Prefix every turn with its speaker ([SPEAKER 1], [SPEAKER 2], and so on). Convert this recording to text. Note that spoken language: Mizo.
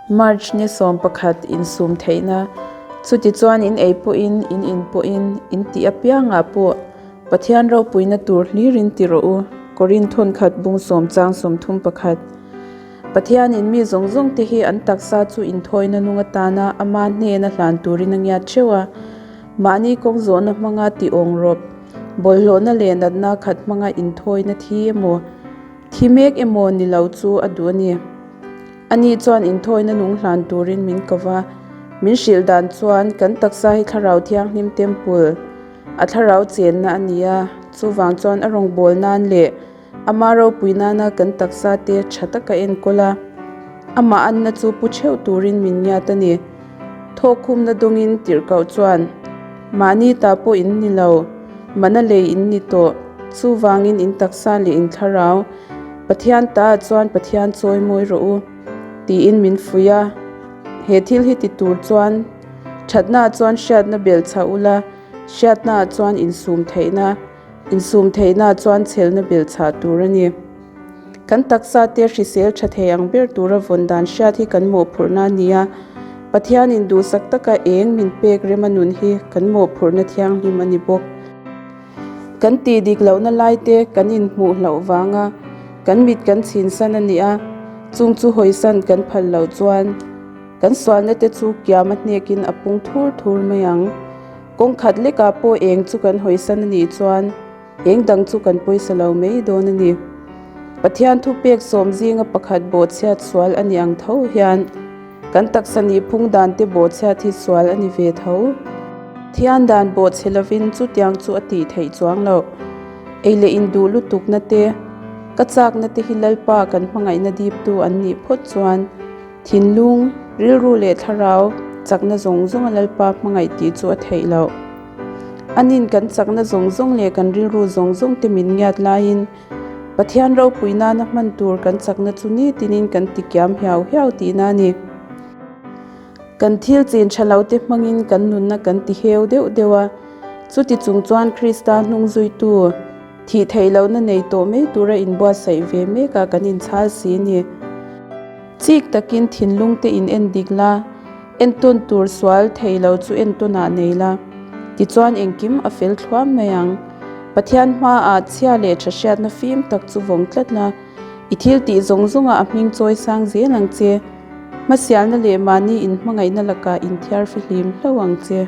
[SPEAKER 1] March ni 11 insum theihna, chutichuan in ei pawhin, in in pawhin, in tih apiangah pawh Pathian ropuina tur hlirin ti rawh u, Korin thawnkhat bung sawm chang 31. Pathianin mi zawng zawng te hi an taksa chu inthawina nung atana ama hnena hlan turin a ngiat theuh a, mahni kawng zawhna hmanga ti awng rawp, bawlhhlawhna leh natna khat hmanga inthawina thi emaw, thi mek emaw ni lo chu a duh a ni. Ani chuan inthawina nung hlan turin min ko va, min hrilh dan chuan kan taksa hi Thlarau Thianghlim Temple, a thlarau chenna a ni a, chuvang chuan a rawngbâwl nan leh ama ropui nana kan taksa te tha taka enkawl a, amah anna chu pu theuh turin min ngiat a ni. Thawkkhumna dawngin tirhkoh chuan, Mahni ta pawh in ni lo, mana lei in ni tawh, chuvangin in taksa leh in thlarau, Pathian taah chuan Pathian chawi mawi rawh u, tiin min fuih a. He thil hi ti tur chuan thatnaah chuan hriatna belh chah ula, hriatnaah chuan insum theihna, insum theihnaah chuan chhelna belh chah tur a ni. Kan taksa te hrisel tha thei ang ber tura vawn dan hriat hi kan mawhphurhna a ni a, Pathianin duhsak taka eng min pek rema nun hi kan mawhphurhna thianghlim a ni bawk. Kan tih dik lohna lai te kan inhmuh hlauh vanga kan mit kan chhinsan a nih a, chung chu hawisan kan phal loh chuan kan sualna te chu kiam a hnekin a pung thur thur mai ang. Kawng khat lekah pawh eng chu kan hawisan a nih chuan eng dang chu kan pawisa lo mai dawn a ni. Pathian thupek sawm zinga pakhat bawhchhiat sual a nih ang tho hian, Kan taksa nih phung dan te bawhchhiat hi sual a ni ve tho. Thian dan bawhchhe lovin chutiang chu a tih theih chuang loh. Ei leh induh lutukna te, ka chakna te hi Lalpa kan hmangaihna diptu an nih phawt chuan thinlung, rilru leh thlarau chakna zawng zawnga Lalpa hmangaih tih chu a theih loh. Anin kan chakna zawng zawng leh kan rilru zawng zawng te min ngiat laiin Pathian ropui nana hman tur kan chakna chu nitinin kan ti kiam hiau hiau tihna a ni. Kan thil chin tha lo te hmangin kan nunna kan ti heu deuh deuh a, chuti chung chuan Krista hnung zuitu thih theih lohna nei tawh mai tura inbuatsaih ve mekah kan inchhal si a ni. Chik takin thinlung te in en dik la, entawn tur sual thei lo chu entawnah nei la, tichuan engkim a fel thluam mai ang. Pathian hmaah chhia leh tha hriatna fim tak chu vawng tlat la, i thil tih zawng zawngah a hming chawi sang zel ang che. Hmasialna leh mahni inhmangaihna lakah inthiar fihlim hlauh ang che.